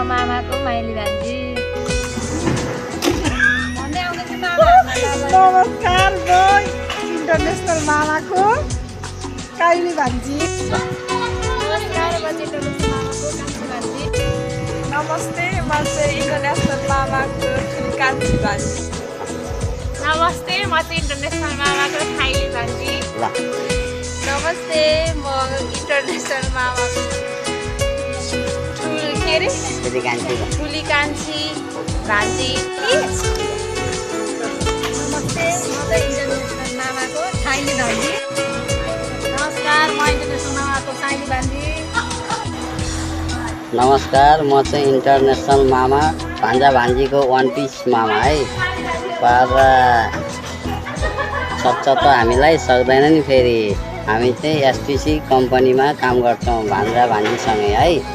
मामाको माइली भान्जी। नमस्कार म इन्टरनेसनल मामाको काइली भान्जी। नमस्कार म इन्टरनेसनल मामाको कान्छी भान्जी। नमस्ते म चाहिँ इन्टरनेसनल मामाको कान्छी भान्जी। नमस्ते म चाहिँ इन्टरनेसनल मामाको खाइली भान्जी। नमस्ते म इन्टरनेसनल मामाको ठुली कान्छी भान्जी। नमस्ते म चाहिँ इन्टरनेसनल मामाको खाइली भान्जी। नमस्कार म इन्टरनेसनल मामाको खाइली भान्जी। नमस्कार म चाहिँ इन्टरनेसनल मामा भान्जा भान्जीको वान पिस मामा है। पारा सक्छ त हामीलाई सक्दैन नि फेरि। हामी चाहिँ एसटिसी कम्पनीमा काम गर्छौँ भान्जा भान्जीसँगै है।